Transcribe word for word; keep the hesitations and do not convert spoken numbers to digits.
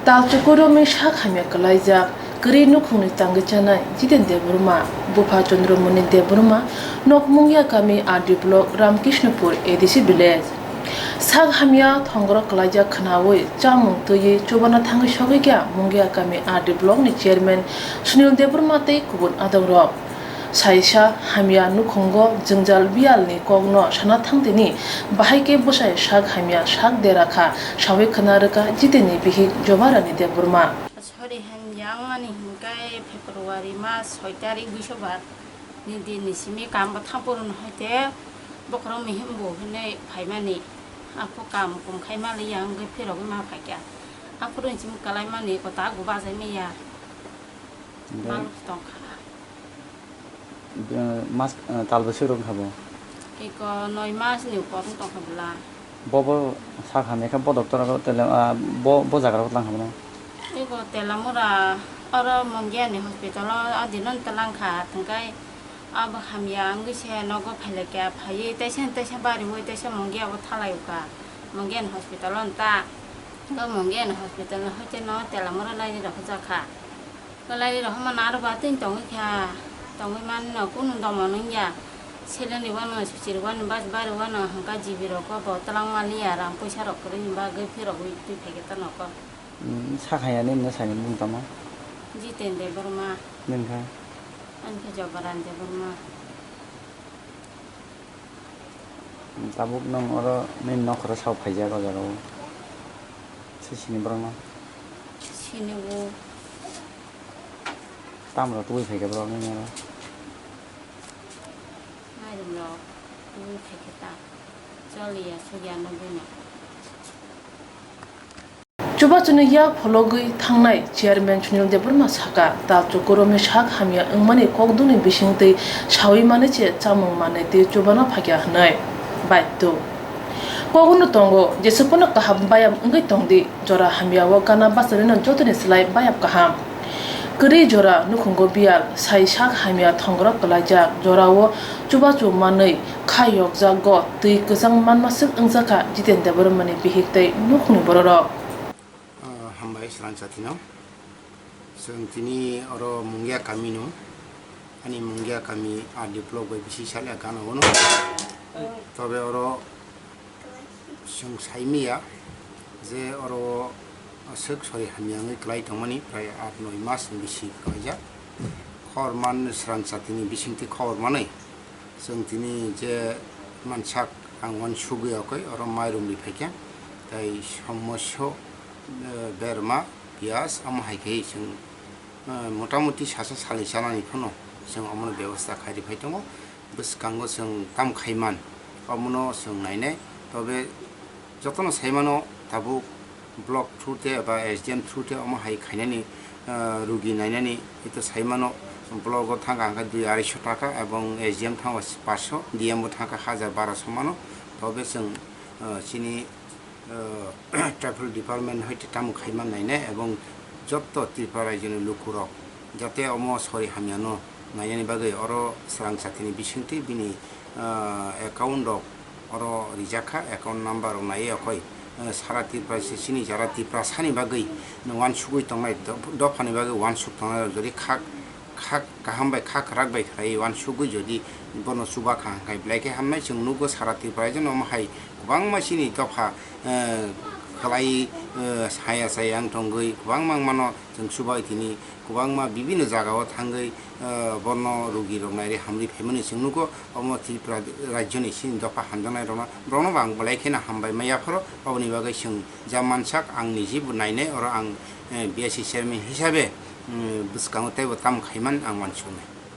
Tal chukurumni sak hamya kwlaijak kwrwi nukhungni tangwi chanai Jiten Debbarma, bupha Chandramoni Debbarma, nok Mungia kami R D block Ramkrishnapur A D C village. Sak hamya thongorok kwlaijak khwnawi chamung twiwi chubana thangwi sogwi kha Mungia kami R D blockni chairman Sunil Debbarma tei kubun adongrok. Saisa hamya nukhungo jwngjal biyalni kokno sana thangtini, bahai khe bwsai sak hamya sak dera kha sawi khwna rwkha Jitenni bihik Jobarani Debbarma. Sori hamya wngmani hinkhe February mas soi tarik Busobar ni din ni simi kam bo thang purun hoite bokhorok mihim bo hinui phaimani, aphuru kam kum khai maliya wngwi phirogwi ma phaikha, aphuru simi kwlaimani kota go bajai maya. Omo tongkha. Mas, eh, tal bwswk rok wngkha bo? Eko noi mas ni upor wng tongkha bwla. Bo, bo sak hamya khe bo doctor aro tele, ah, bo, bo jaga rok tlang kha bono? Eko Telamura oro Mongia ni hospital o, o din o tlang kha, thwngkhai abo hamya wngwi se nogo phailaikha, phaiwi teisa teisa bariwi teisa Mongia o thalai o kha, Mongia ni hospital o ta. Bo Mongia ni hospital ni hoite no Telamura laini rok jakha. Kwlai rok hwnmano aro ba tei tongwi kha, tongwi manwino kunu domo nungya. Seleng rwano, suchi rwano, bas ba rwano hwnka G B rok bo twlang maliya, rang puisa rok kwrwini bagwi phirogwi twi phaikhe ta noko. Hmm, sak hamya ni wngna sani bumung tamo? Jiten Debbarma. Nwng kha? Ani khe Jobaran Debbarma. Tabuk nwng oro nini nokhoro sao phaijak o jaga o. Se sini borok no? Sini bo. Tamo rok tubui phaikha borok nini oro? Mairum rok tubui phaikha ta. Choliya sugya nugwi no. Chubachuni yak phologwi thangnai chairman Sunil Debbarma saka, ta chukurumni sak hamya wngmani kokduni bisingtwi sawi mani se chamung manwi tei chubana phaikha hwnwi. Baithu. Kokno tongo, jesuphano kaham bayam wngwi tongdi, jora hamya o gana bacharino jotoni slai bayap kaham. Kwrwi jora nukhungo biyal, sai sak hamya thongorok kwlaijak, jora o chubachu manwi kha yokjak go, twi kwchang manma swk wngjakha Jiten Debbarmani bihik tei nukhungni bororok. Ah, hambai swrang chatino. Chwng tini oro Mungia kami no. Ani Mungia kami R D block bai bisi sal ya gana ono. Tobe oro chwng sai maya je oro aswk sori hamya wngwi kwlai tongmani prai aat noi mas ni bisi kwlaijak. Khor man swrang chatini bisingtwi khobor manwi. Chwng tini je mansak ang uansugwi okoi oro mairum ri phaikha, tei somoso, eh, berma, piyaj, omo hai khe chwng, eh, motamuti sasa salni chanani phano chwng omono bebosta khai ri phai tongo. Bwskango chwng tam khai man, omono chwng nainai, tobe jotono sai mano tabuk block through te eba S D M through te omo hai khainani, ah, rugi nainani ito sai mano, block o thangkha hwnkhe dui arai sho taka ebong S D M thango pash sho, D M bo thangkha hajar baro sho mano. Tobe chwng, ah, chini, ah, tribal department hoite tamo khai man nainai ebong jotto Tripura rajyoni lukurok jate omo sori hamyano nainani bagwi oro swrang chatini bisingtwi bini, ah, account rok oro rijak kha, account number rok naiwi okoi, eh, sara Tripura se chini jara Tiprasani bagwi uansugwi tongnai, dop-, dophani bagwi uansuk tongnai rok jodi kha, kha kaham bai kha kwrak bai khlaiwi uansugwi jodi bono chuba kha hwnkhe belai khe hamnai. Chwng nukgo sara Tripura jeno omo hai kwbangma chini dopha, eh, khlai, eh, saya saya wng tongwi kwbangma wng mano. Chwng chubai tini kwbangma bibinno jagao thangwi, eh, bono rugi rok nairi hamri phaimani chwng nugo. Omo Tripura rajyoni chini dopha hamjaknai rokno, borokno bo ang belai kheno hambai ma yapharo. Oboni bagwi chwng ja mansak ang niji bo nainai, oro ang, eh, B S C chairman hisabe, mm, bwskango teibo tamo khaiman ang uansuknai.